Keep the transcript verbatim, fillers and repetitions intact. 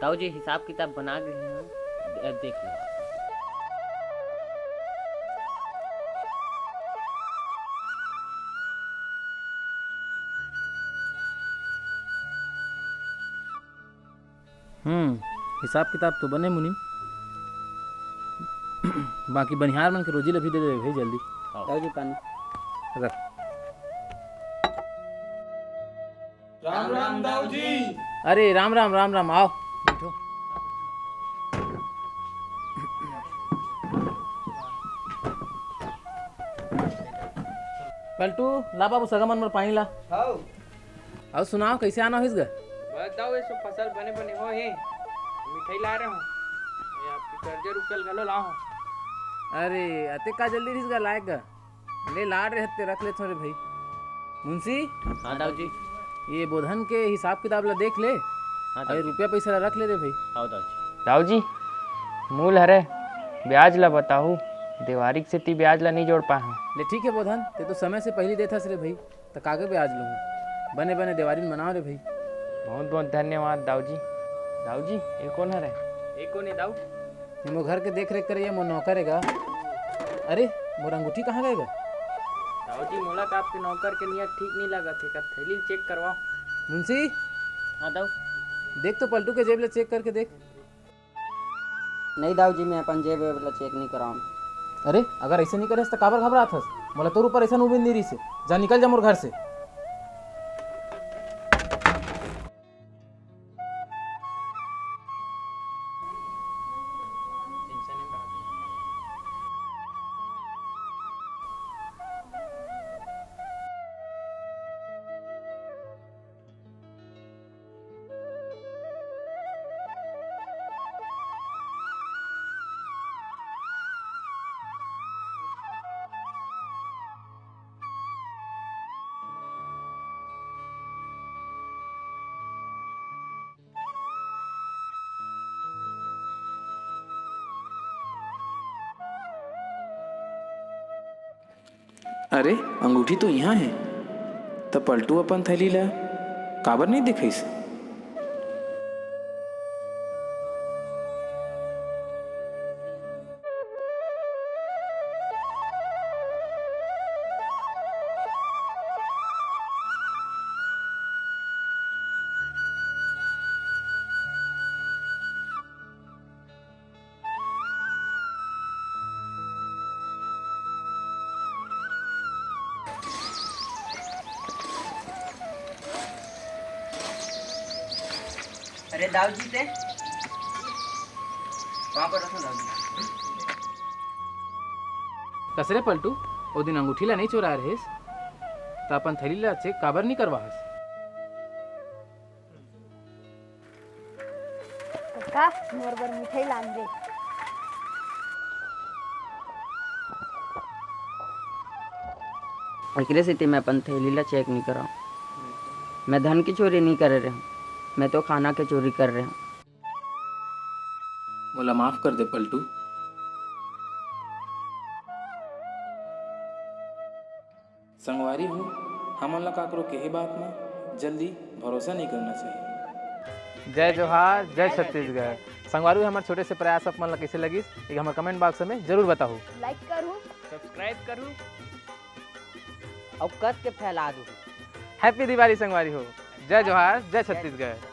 दाऊ जी हिसाब किताब बना गे हे, देख लो। हम्म, हिसाब किताब तो बने मुनीम, बाकी बनिहार मन के रोजी ल भी दे दे भाई जल्दी। हाँ। दाऊ जी पानी। रख। राम राम दाऊ जी। अरे राम राम, राम राम, आओ बैठो। पलटू, ला बाबू सगा मन बर पानी ला। हाव। अउ सुनाव, कइसे आना होइस गा? बस दाऊ, ये सब फसल बने बने हो हे, मिठाई ला रहे हो, ये आपकी कर्जा रुकल घलो ला हो। अरे अते का जल्दी रहिस गा लायक गा? ले लाड रहे ते रख लेथो रे भाई। मुंशी। हाँ दाऊ जी। ये बोधन के हिसाब किताब ला देख ले। हाँ अउ ये दाऊ जी। रुपया पैसा ला रख ले रे भाई। हाँ दाऊ जी। दाऊ जी, मूल हरे, ब्याज ला बताहू, देवारी के सेती ब्याज ला नहीं जोड़ पाए हूँ। ले ठीक है बोधन, ते तो समय से पहली देथस रे भाई, त कागे ब्याज लूँ? बने बने देवारी मनाओ रे भाई। बहुत बहुत धन्यवाद दाऊ जी। दाऊ जी, ये कौन हरे? ये कौन है दाऊ? ये मोर घर के देख रेख करइया मोर नौकर हे गा। अरे, मोर अंगूठी कहाँ गए गा? दाऊ जी, मोला तो आपके नौकर के नियत ठीक नहीं लगत हे, एकर थैली चेक करवाओ। मुंशी। हाँ दाऊ। देख तो पलटू के जेब ले चेक करके देख। नहीं दाऊ जी, मैं अपन जेब वेब ला चेक नहीं कराऊँ। अरे, अगर ऐसे नहीं करे तो काबर घबरात हस? मोला तोर ऊपर ऐसा उम्मीद नहीं रही से। जा निकल जा मोर घर से। अरे, अंगूठी तो इहाँ हे, त पलटू अपन थैली ला काबर नइ दिखइस? अरे दाऊ जी ते, वहाँ पर रखो दाऊ जी। कस रे पलटू, ओ दिन अंगूठी ला नहीं चोराए रहेस, त अपन थैली ला चेक काबर नहीं करवाहस? कका, मोर बर मिठाई लान दे। एकरे सेती मैं अपन थैली ला चेक नहीं कराऊं। मैं धन की चोरी नहीं करे रहूं, मैं तो खाना के चोरी कर रहे हूँ। मोला माफ कर दे पलटू। संगवारी हो, हमन ला काकरो केहे बात म जल्दी भरोसा नहीं करना चाहिए। जय जोहार, जय छत्तीसगढ़। संगवारी हो, हमर छोटे से प्रयास आप मन ला कइसे लगिस, ये हमर comment box में जरूर बताहू। Like करू, subscribe करू, अउ कस के फैला दू। Happy दिवाली संगवारी हो, जय जोहार, जय छत्तीसगढ़।